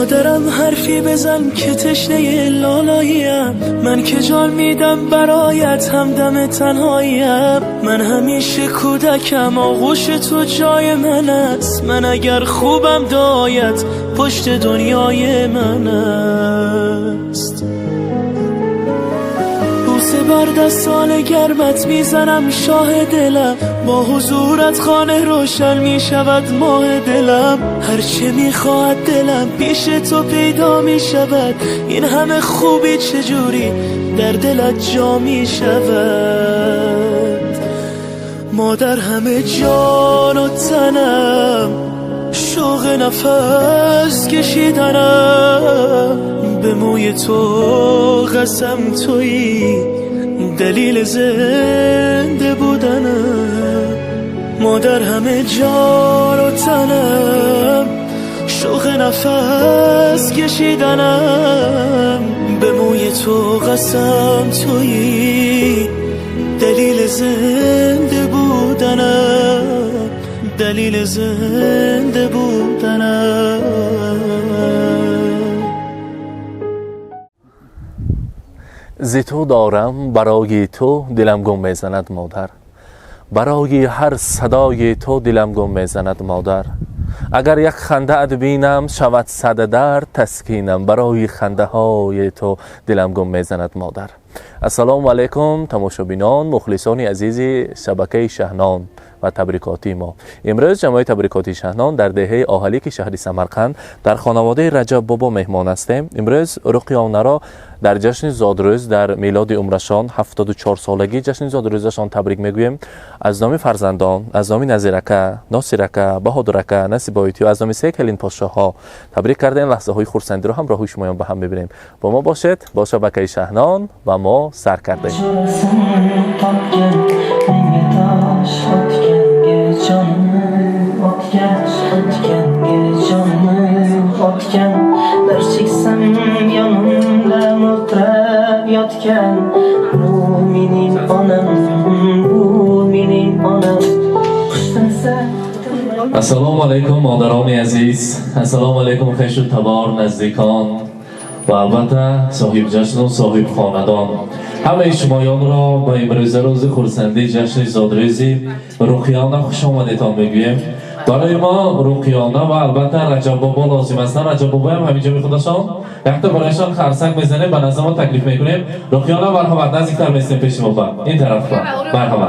مادرم حرفی بزن که تشنه لالاییم، من که جان میدم برایت همدم تنهاییم، من همیشه کودکم آغوش تو جای من است، من اگر خوبم دایت پشت دنیای من است. بوسه بر دستان گرمت میزنم شاه دلم، با حضورت خانه روشن میشود ماه دلم، هرچه میخواهد دلم پیش تو پیدا میشود، این همه خوبی چجوری در دلت جا میشود. مادر همه جان و تنم، شوق نفس کشیدنم، به موی تو قسم تویی دلیل زنده بودنم. مادر همه جان و تنم، شوق نفس کشیدنم، به موی تو قسم تویی دلیل زنده بودنم، دلیل زنده بودنم. ز تو دارم برای تو دلم گم میزند مادر، برای هر صدای تو دلم گم میزند مادر، اگر یک خنده ات بینم شود صد درد تسکینم، برای خنده های تو دلم گم میزند مادر. السلام علیکم تماشابینان، مخلصان عزیز شبکه شهنان و تبریکاتی ما. امروز جمعه تبریکاتی شهنان در دهه آهلیک شهر سمرقند در خانواده رجب بابا مهمان هستیم. امروز رقیانه را در جشن زادروز در میلاد عمرشان 74 سالگی جشن زادروزشان تبریک میگوییم. از نام فرزندان، از نام نظیرکه، ناصرکه، بهادرکه، نصیبایتی و از نام سه کلین پاشاها تبریک کردیم. لحظه های خرسندی رو هم راه شمایان به هم میبینیم. با ما باشید با شبکه شهنان و ما سر کردیم. السلام علیکم مادران عزیز، السلام علیکم خویش و تبار، نزدیکان و البته صاحب جشن و صاحب خاندان. همه شمایان را به امروز روز خرسندی جشن زادروزی رقیانه خوش آمدیتان میگوییم. برای ما رقیانه و البته رجب بابا لازم است. رجب بابا هم همینجا میخودشان یک تا برایشان خرسنگ میزنیم، به نظر ما تکلیف میکنیم. رقیانه مرحبا، نزدیکتر میستیم پیش بابا، این طرف مرحبا.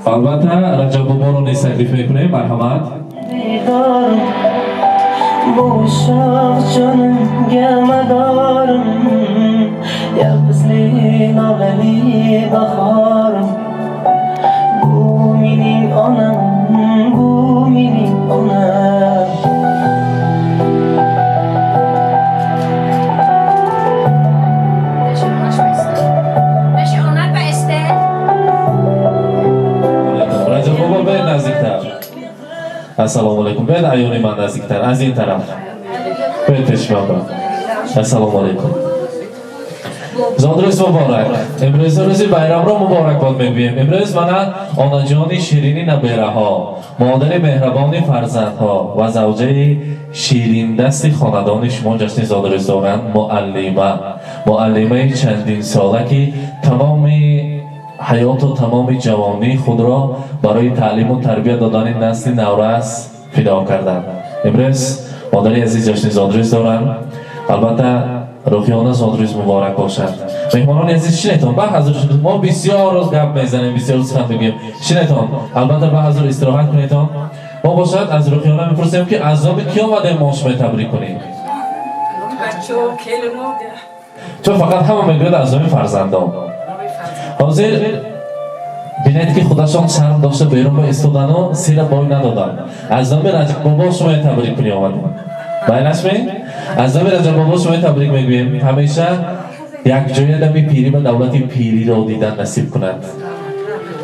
البته رجب بابا رو نیز تکلیف میکنیم، مرحبا. Bu şah canımga madorim, yalqizli nolali bahorim, bu mening onam, bu mening onam. رجب بابا به نزدیکتر. السلام علیکم. به عیون من نزدیکتر از این طرف. به پیش بابا. السلام علیکم. زادروز مبارک. امروز روز بایرام را مبارک باد میگوییم. امروز من آناجان شیرینی نبیره ها، مادر مهربان فرزندها و زوجه شیرین دست خاندان شما جشن زادروز دارند. معلمه، معلمه چندین ساله که تمام حیات و تمام جوانی خود را برای تعلیم و تربیت دادن نسل نورس فدا کردند. امروز مادر عزیز جشن زادروز دارند. البته رقیانه زادروز مبارک باشد. مهمانان عزیز شنیتان به حضور ما بسیار روز گپ میزنیم، بسیار سخن میگیم. شنیتان البته به حضور استراحت کنیتان. ما باشد از رقیانه میپرسیم که از نام کی آمده ما شما تبریک کنیم؟ چون فقط همه میگوید از نام فرزندان. حاضر بینید که خودشان شرم داشته بیرون با استودن و سیر بای ندادن. از نام رجب بابا شما تبریک کنی آمدیم. باید نشمی؟ از نام رجب بابا شما تبریک میگوییم. همیشه یک جای دمی پیری به دولت پیری را دیدن نصیب کند.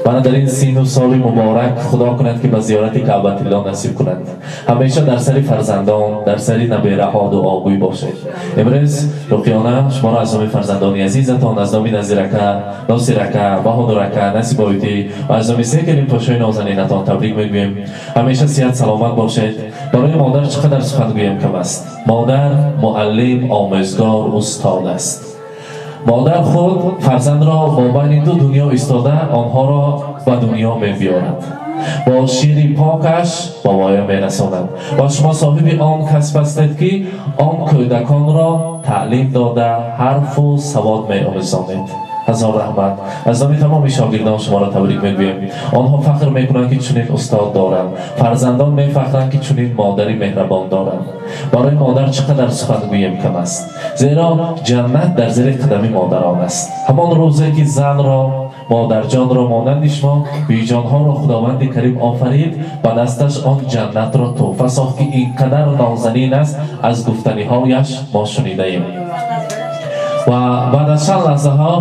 Мана дар ин сину соли муборак Худо кунад ки ба зиёрати Каъбатилло насиб кунад. Ҳамеша дар сари фарзандон, дар сари набераҳо дуогӯй бошед. Имрӯз Руқиёна шуморо аз номи фарзандони азизатон, аз номи Назирака, Носирака, Баҳодурака, Насибоитӣ ва аз номи се келинпошои нозанинатон табрик мегӯем. Ҳамеша сиҳат саломат бошед. Барои модар чӣ қадар сухан гӯем кам аст. Модар муаллим, омӯзгор, устод аст. Модар худ фарзандро бо байни ду дунё истода онҳоро ба дунё мебиёрад, бо шири покаш ба воя мерасонад ва шумо соҳиби он касб ҳастед ки он кӯдаконро таълим дода ҳарфу савод меомӯзонед. Ҳазор раҳмат. Аз номи тамоми шогирдон шуморо табрик мегӯем. Онҳо фахр мекунанд ки чунин устод доранд, фарзандон мефахранд ки чунин модари меҳрабон доранд. Барои модар чӣ қадар сухан гӯем кам аст, зеро ҷаннат дар зери қадами модарон аст. Ҳамон рӯзе ки занро, модарҷонро монанди шумо биҷонҳоро Худованди Карим офарид, ба дасташ он ҷаннатро тӯҳфа сохт ки ин қадар нозанин аст, аз гуфтаниҳояш мо шунидаем. Ва баъд аз чанд лаҳзаҳо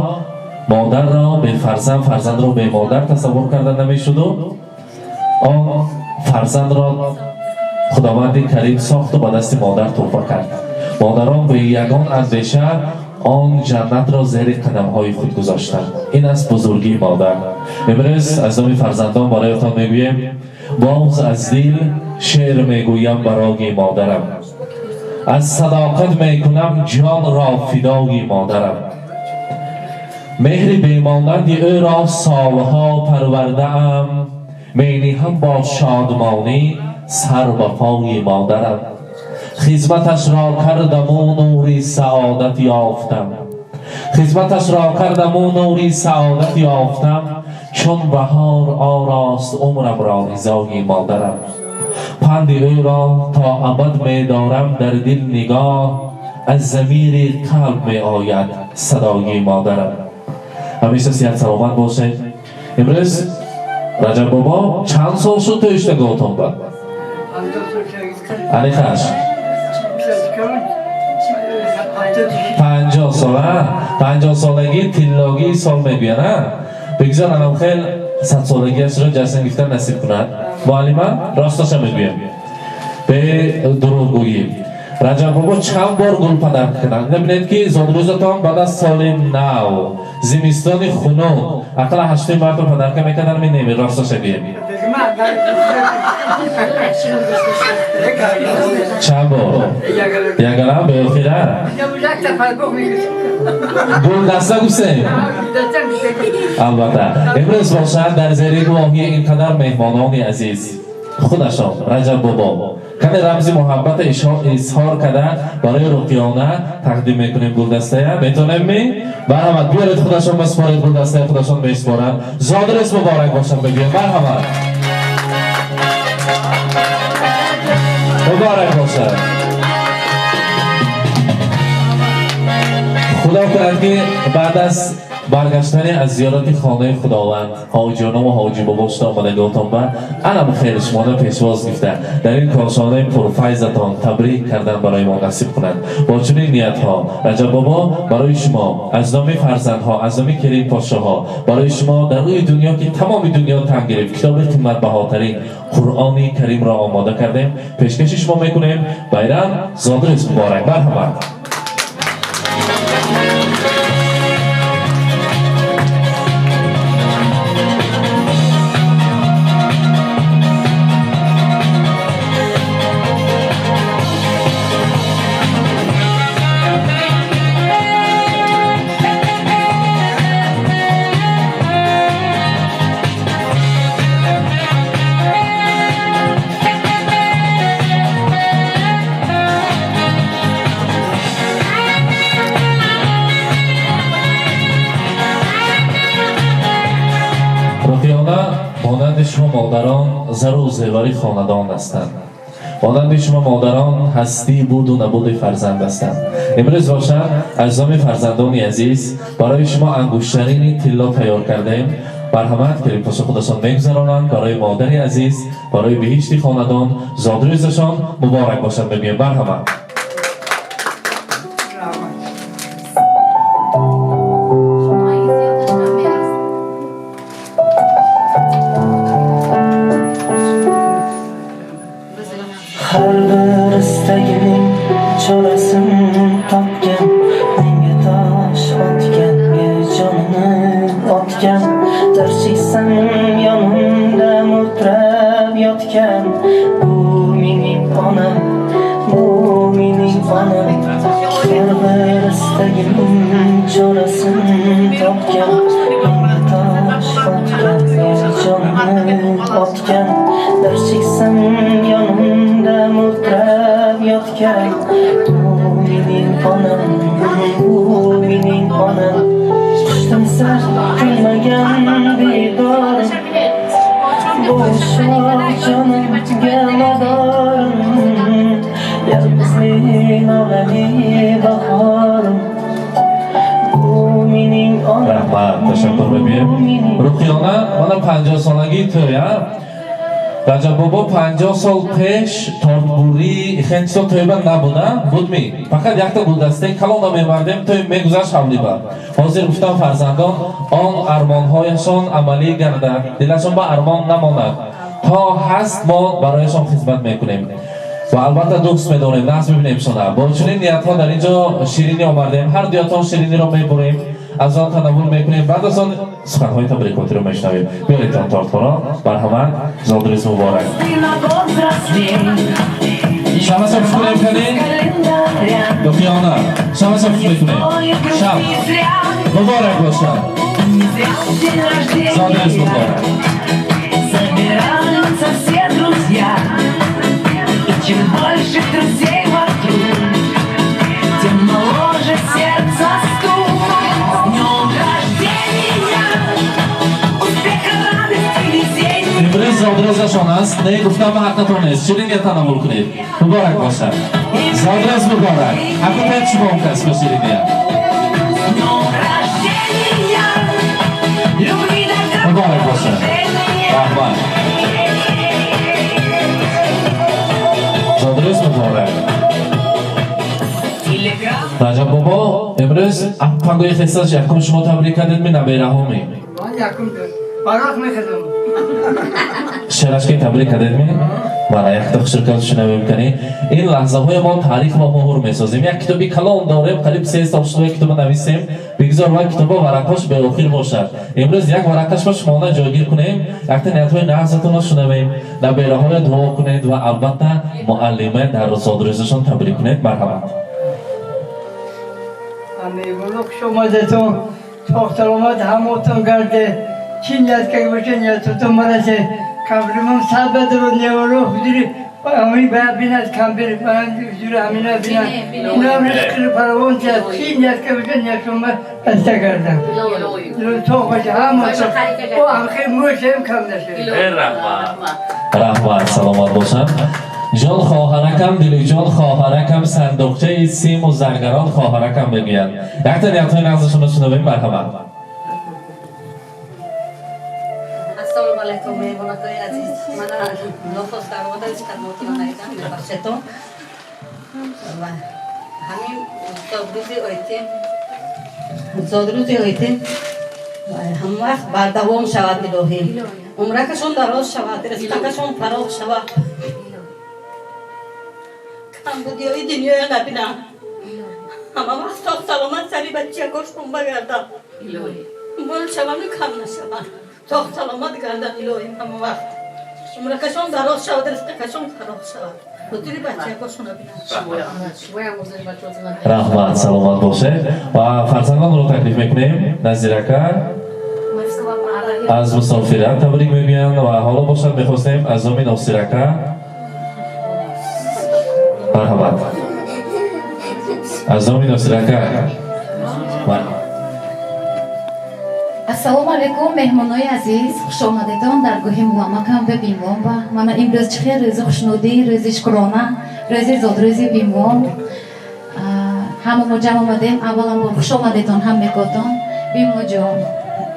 модарро бефарзанд, фарзандро бемодар тасаввур карда намешуду он фарзандро Худованди Карим сохту ба дасти модар тӯҳфа кард. Модарон бе ягон андеша он ҷаннатро зери қадамҳои худ гузоштанд. Ин аст бузургии модар. Имрӯз аз номи фарзандон бароятон мегӯем: боз аз дил шеър мегӯям барои модарам, аз садоқат мекунам ҷонро фидои модарам. Меҳри бемонанди ӯро солҳо парвардаам, мениҳам бо шодмонӣ сар ба пои модарам. Хизматашро кардаму нури саодат ёфтам, хизматашро кардаму нури саодат ёфтам, чун баҳор орост умрамро ризои модарам. Панди ӯро то абад медорам дар дил нигоҳ, аз замири қалб меояд садои модарам. Ҳамеша сиҳат саломат бошед. Имрӯз Раҷаб бобо чанд сол шуд то иштагоҳтон ба? Аниқаш 50 сола, 50 солагӣ тиллогии сол мегӯянд, а? Бигзор анам хел 100 солагиашро ҷашн гирифтан насиб кунад. Муаллима, ростоша мегӯям, бе дурӯғгӯӣ. Раҷаб бобо чанд бор гул падар карданд? Набинед ки зодрӯзатон баъд аз соли нав, зимистони хунук, ақалла 8 марта падарка мекардан, менеми, ростоша гӯем. Чанд бор? Ягалам беохира? Гулдаста гусем? Албатта. Имрӯз бошад дар зери гувоҳии ин қадар меҳмонони азиз худашон Раҷаб бобо кане рамзи муҳаббата изҳор карда барои Руқиёна тақдим мекунем гулдастая. Метонем ми? Марҳамат, биёред, худашон басупоред гулдастая, худашон месупоранд. Зодрӯз муборак бошад мегӯем. Марҳамат, муборак бошад. Худо кунад ки баъд аз баргаштани аз зиёрати хонаи Худованд ҳоҷиёнаму ҳоҷи бобо шуда омадагиҳотон ба анам хел шуморо пешвоз гирифта дар ин кошонаи пурфайзатон табрик кардан барои мо насиб кунад. Бо чунин ниятҳо Раҷаб бобо барои шумо аз номи фарзандҳо, аз номи келин подшоҳо, барои шумо дар рӯи дунё ки тамоми дунё танг гирифт, китоби қиматбаҳотарин Қуръони Каримро омода кардем, пешкаши шумо мекунем. Байрам зодрӯз муборак. Марҳамат. Монанди шумо модарон зару зевари хонадон ҳастанд, монанди шумо модарон ҳастӣ буду набуди фарзанд ҳастанд. Имрӯз бошад аз номи фарзандони азиз барои шумо ангуштарини тилло тайёр кардем. Марҳамат, келинпоша худашон мегузаронанд барои модари азиз, барои биҳишти хонадон. Зодрӯзашон муборак бошад мегӯем. Марҳамат. yotgan. Bu mening onam, bu mening onam. Har bir istagim chorasini topgan. Menga tosh otgan, jonimni otgan. Dard cheksam yonimda mo'ltirab yotgan. Bu mening onam, bu mening onam. Qushdan sar kulmagan didorim, bu shoh jonimga madorim. Yolg'izlik nolali bahorim. Bu mening onam. Раҳмат, ташаккур мегӯем. Руқиёна, мана 50-солагии тӯя. Раҷаб бобо, 50 сол пеш тортбурӣ хеле чизо тӯйба набуда, будми? Фақат якта гулдастаи калона мебардем, тӯй мегузашт ҳавлиба. Ҳозир гуфтам, фарзандон он армонҳояшон амалӣ гардад, дилашон ба армон намонад. То ҳаст мо барояшон хизмат мекунем ва албатта дӯст медорем, нағз мебинем шона. Бо чунин ниятҳо дар ин ҷо ширинӣ омардем. Ҳар дуятон шириниро мебурем, аз он танаввул мекунем, баъд аз он суханҳои табрикотиро мешунавем. Биёред тортҳоро, марҳамат. Зодрӯз муборак! Шамаса шукр мекунем, Руқиёна, шамаса шукр мекунем. Шаб муборак бошад, зодрӯз муборак! Собираются все друзья. И чем больше друзей вокруг, тем моложе сердце стук. С днем рождения! Успеха, радости, везения! Имрӯз зодрӯзашон аст. Не гуфтам, ҳаққатон нест, шириния танаввул кунед. Муборак бошад, зодрӯз муборак! Ҳаққатон шумо он кас ба шириния. С днем рождения! Любви до Муборак бошад, раҳмат, зодрӯз муборак! Телеграм. Раҷаб бобо, имрӯз пангои хесташ якум шумо табрик кардед, ми набераҳоми? Ман якум барақ мехезам. Шерашки табрик кардед ми? Мана якта хушркат шунавем кани. Ин лаҳзаҳои мо таърих ва муҳур месозем. Як китоби калон дорем, қариб 3 сол шуд китоба нависем. Бигзор ва китоба варақҳош беохир бошад. Имрӯз як варақаш ба шумона ҷойгир кунем, якта ниятҳои нағзатонро шунавем, набераҳоя дуо кунед ва албатта муаллима дар зодрӯзашон табрик кунед. Марҳамат. Амиргулло, хуш омадетон, соғ саломат ҳамотон гарде. Чӣ ният карда боше, ниятотон марасе. Камбиримам сад бадарод, неваро ҳузури ҳамин бояд бинад, камбир ҳузури ҳамина бинад. Унам ризқи фаровон тиҳад. Чӣ ният карда боше, ниятшон баста гардад. Соғ боше ҳамотон. О ҳамхел мӯшем кам наше. Раҳмат, саломат бошанд. Ҷон хоҳаракам, дили ҷон хоҳаракам, сандуқчаи симу заргарон хоҳаракам мегӯянд. Якта ниятҳои нағзашонро шунавем, марҳамат. Ассалому алайкум, меҳмонакои азиз. Мана нохоста омадан, хидматона наидам, мебахшетон. Ва ҳамин зодрӯзи ойтем, зодрӯзи ойтем ҳам вақт бардавом шавад, илоҳӣ. Умракашон дароз шавад, ризқакашон фарох шавад. Камбудиҳои дунёя набинам. Ҳама вақт соғ саломат сари баччакошон багардам. Мол шавану кам нашаванд. Соғ саломат гарданд, илоҳӣ, ҳама вақт. Умракашон дароз шавад, ризқакашон фарох шавад. Ҳузури баччакошонро бинам. Раҳмат, саломат бошед. Ва фарзандонро таклиф мекунем. Назирака аз мусофират табрик мегӯянд ва ҳоло бошад мехостем аз номи Носирака. Марҳамат, аз номи Носирака, марҳамат. Ассалому алайкум, меҳмонои азиз, хушомадедон даргоҳи муаммакам ба Бимвонба. Мана имрӯз чӣ хел рӯзи хушнудӣ, рӯзи шукрона, рӯзи зодрӯзи Бимвон. Ҳама мо ҷамъ омадем. Авваланбор хушомадедон ҳам мекотон. Бимвоҷон,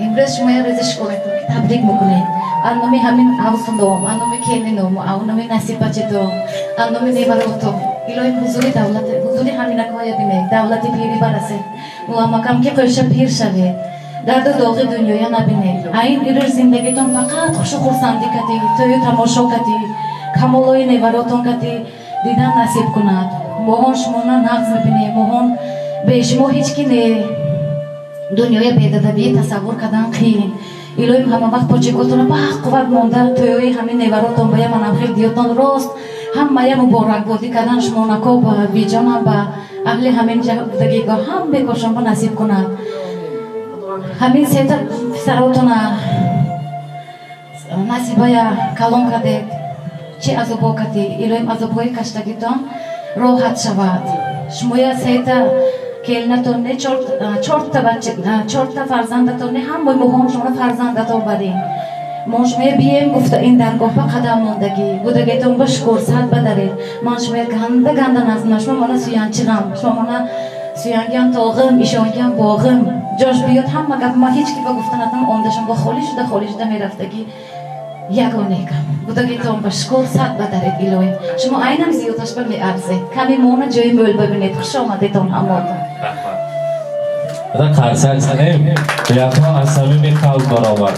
имрӯз шумо як рӯзи шукронатон ки табрик мекунед. Аз номи ҳамин ҳавсундом, аз номи келином, аз номи насиббачатон, аз номи неваротон. Илоҳи, ҳузури давлат, ҳузури ҳаминакҳоя бинед, давлати пирӣ барасед. Муаммакам ки қӯша пир шавед. Дарду доғи дунёя набинед. Айн ирӯз зиндагитон фақат хушу хурсандӣ катӣ, тӯю тамошо катӣ, камолои неваротон катӣ дидан насиб кунад. Моҳон шумона нағз мебинем, моҳон бе шумо ҳеҷ ки не. Дунёя бедадабӣ тасаввур кардан қиин. Илоҳим ҳама вақт почекотона ба қувват монда, тӯёи ҳамин неваротон ба яманам хел диётон рост, ҳамая муборакбодӣ кардан шумонако ба биҷонам ба аҳли ҳамин будагиго ҳам бекошон ба насиб кунад. Ҳамин сета писаротона насибая калон кардед, чӣ азобҳо кардӣ, илоҳим азобҳои каштагитон роҳат шавад. Шумоя сета келинатон не, чорта чорта фарзандатон не, ҳамаи моҳон шуморо фарзандатон барем. Мо шумоя бием гуфта ин даргоҳ ба қадам мондагӣ будагитон ба шукр сад бадаред. Ман шумоя ганда ганда назмна, шумо мана суянчиғам, шумо мана суянгиам тоғим, ишонгиам боғим. Ҷош биёд ҳама гап ма ҳеҷ ки ба гуфта натам, омдашон ба холӣ шуда холӣ шуда мерафтагӣ. Ягонекам будагитон ба шукр сад бадаред. Илоҳим шумо айнам зиёдаш ба меарзед, ками мона ҷои мӯл бибинед. Хуш омадедон ҳамотон. Қарсак занем, гапҳо аз самими қалб баромад.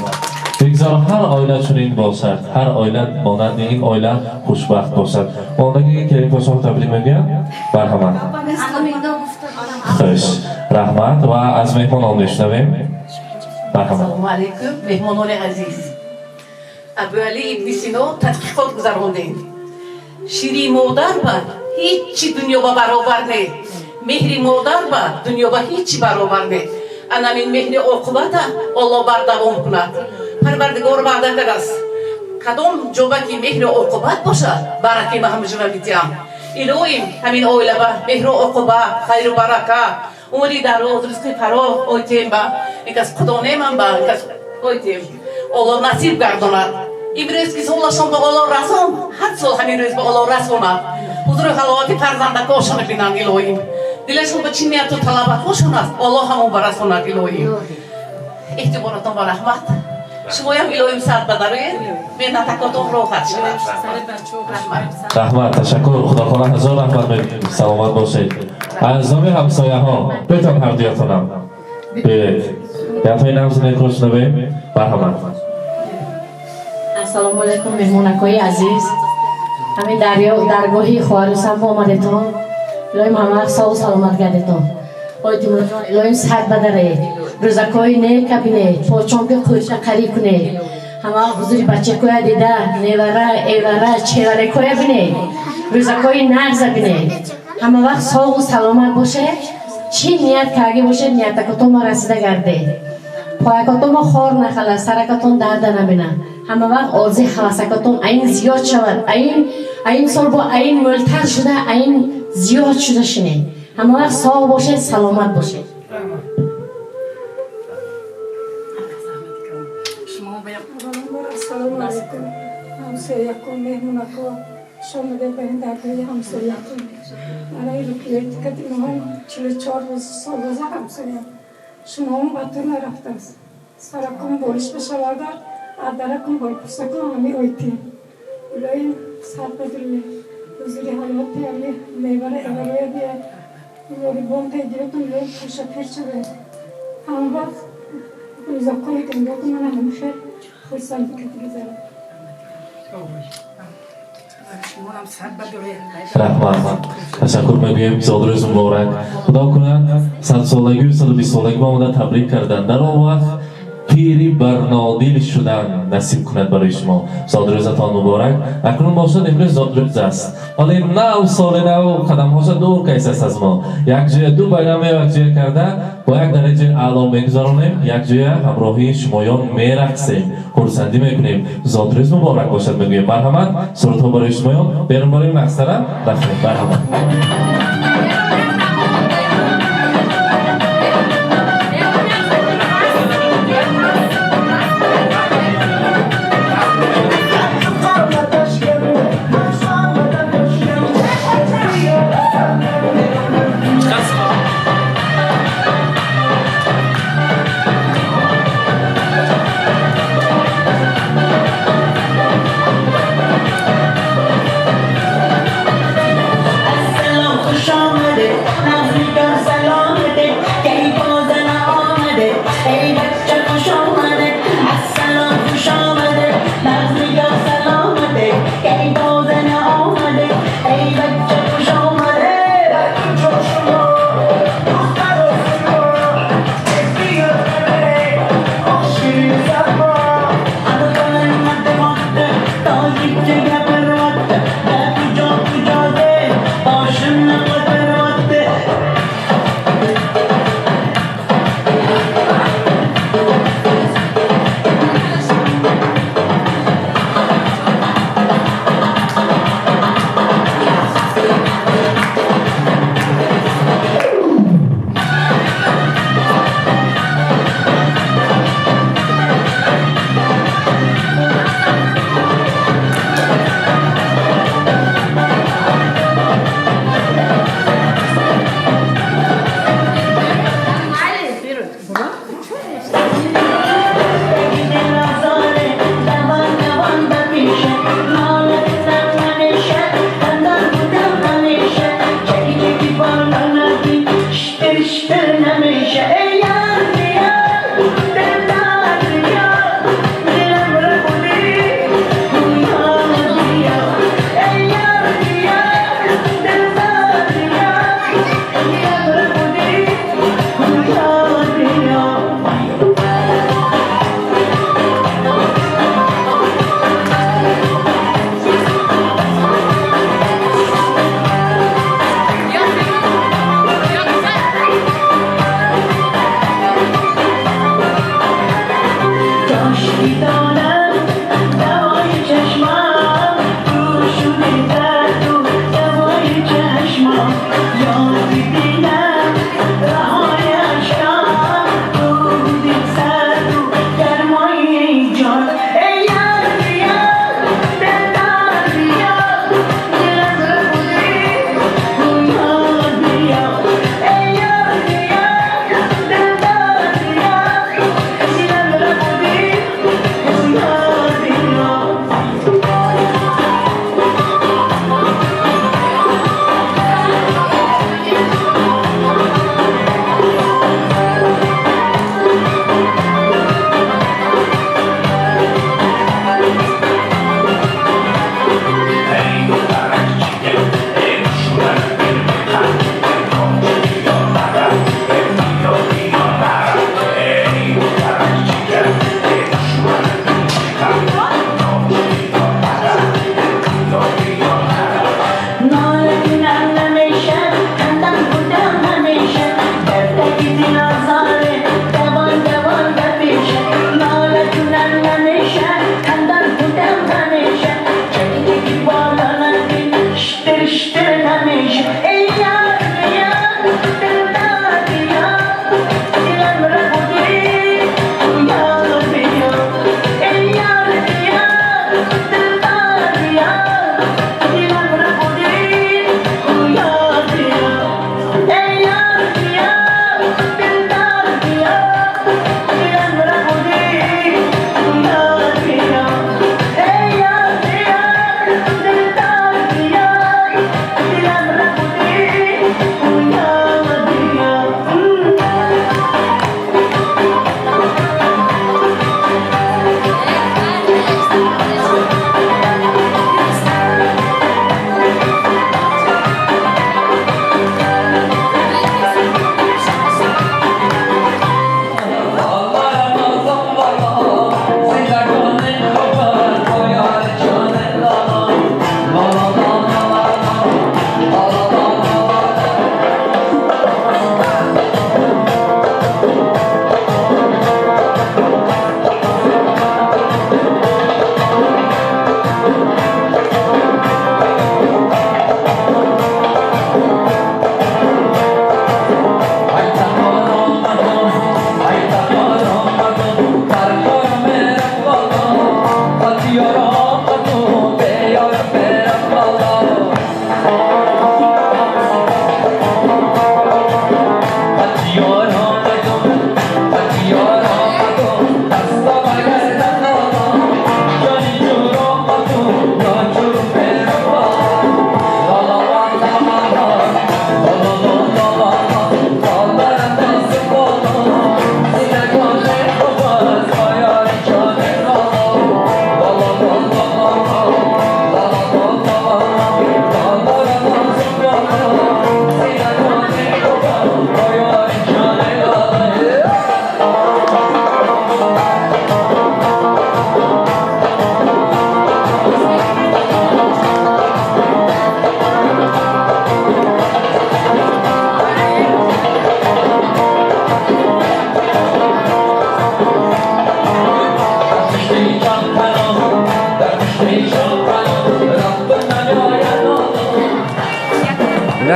Бигзор ҳар оила чунин бошад, ҳар оила монанди ин оила хушбахт бошад. Мондагии келинпошоҳ табрик мегӯям, марҳамат. Хуш, раҳмат. Ва аз меҳмонон мешунавем, марҳамат. Ассалому алайкум, меҳмонони азиз. Абуали ибни Сино тадқиқот гузарондем. Шири модар ба ҳеҷ чи дунё ба баробар не, меҳри модар ба дунё ба ҳеҷ чи баробар не. Анамин меҳри оқибата Олло бардавом кунад. Парвардигор ваъда кардааст, кадом ҷоба ки меҳру оқибат бошад, бараке ба ҳамҷура медиҳам. Илоҳим ҳамин оила ба меҳру оқибат, хайру барака, умри дароз, ризқи фароғ ойтем ба инкас худонемам ба инкас ойтем. Олло насиб гардонад. Имрӯз ки солашон ба Олло расон, ҳар сол ҳамин рӯз ба Олло расонад. Ҳузуру ҳаловати фарзандакошон бинанд илоҳим. Дилашон ба чӣ нияту талабатҳошон аст, Олло ҳамон барасонад илоҳим. Эҳтиборатон ба раҳмат. Шумоям илоҳим сад бадароед, меҳнатакотон роҳат шавад. Раҳмат, ташаккур. Худохола ҳазор раҳмат мегӯем, саломат бошед. Аз номи ҳамсояҳо бетон ҳардуятонам биёед, гапҳои нағзу некро шунавем, марҳамат. Ассалому алайкум, меҳмонакҳои азиз. Ҳамин даргоҳи хоҳарусам омадетон. Илоҳим ҳамавақт саву саломат гардетон. Ой Тимурҷон, илоҳим сиҳат бадаред, рӯзакҳои нека бинед, почонки хӯша қарӣ кунед, ҳама ҳузури бачакоя дида, невара, эвара, чеваракоя бинед, рӯзакҳои нағза бинед. Ҳама вақт соғу саломат бошед. Чӣ ният карда бошед, ниятакотон расида гардед. Поякотонмо хор нахалад, саракатон дарда набинад. Ҳама вақт орзуи ҳавасакотон аин зиёд шавад, аин сол бо аин мӯлтар шуда, аин зиёд шуда шинед. Ҳама вақт соғ бошед, саломат бошед. Ассалому алайкум, ҳамсояко, меҳмонако, хуш омадед ба ин даргоҳи ҳамсояко. Барои рукиятикати моҳам 44 рӯз солрӯза ҳамсоя. Шумоам ба ту нарафтааст. Сараком болиш бишавада, адараком болпурсаком ҳами ойтӣ. Илоҳим сад бадруе. Ҳузури ҳаловати ҳами мевара эвароя бия. Ёрибон пайдиётон илоҳим пӯшапир шавед. Ҳама вақт рӯзакҳои дунётон мана ҳами хел хурсандӣ кати гузарад. Раҳмат, ташаккур мегӯем. Зодрӯз муборак. Худо кунад садсолагию 120-солагӣ ба омада табрик кардан, дар он вақт пири барнодил шудан насиб кунад барои шумо. Зодрӯзатон муборак. Акнун бошад, имрӯз зодрӯз аст, вале нав соли нав қадамҳоша дур кайсаст аз мо. Якҷоя ду байрама якҷоя карда бо як дараҷаи аъло мегузаронем, якҷоя ҳамроҳии шумоён мерақсем, хурсандӣ мекунем. Зодрӯз муборак бошад мегӯем. Марҳамат, сурудҳо барои шумоён. Берун барои мақсара рафтем, марҳамат. Салом, хуш омадед. O'zbekcha gapiryapti, da kujo kujo deb boshimni qotiryapti.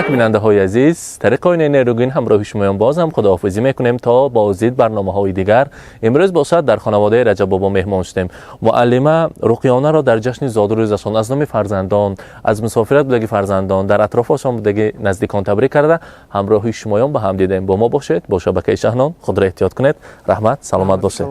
Инак, бинандаҳои азиз, тариқи оинаи нерӯгин ҳамроҳи шумоён боз ҳам худоҳофизӣ мекунем то боздид барномаҳои дигар. Имрӯз бошад, дар хонаводаи Раҷаббобо меҳмон шудем. Муаллима Руқёнаро дар ҷашни зодрӯзашон аз номи фарзандон, аз мусофират будаги фарзандон, дар атрофашон будаги наздикон табрик карда, ҳамроҳи шумоён ба ҳам дидем. Бо мо бошед, бо шабакаи Шаҳнон. Худро эҳтиёт кунед. Раҳмат, саломат бошед.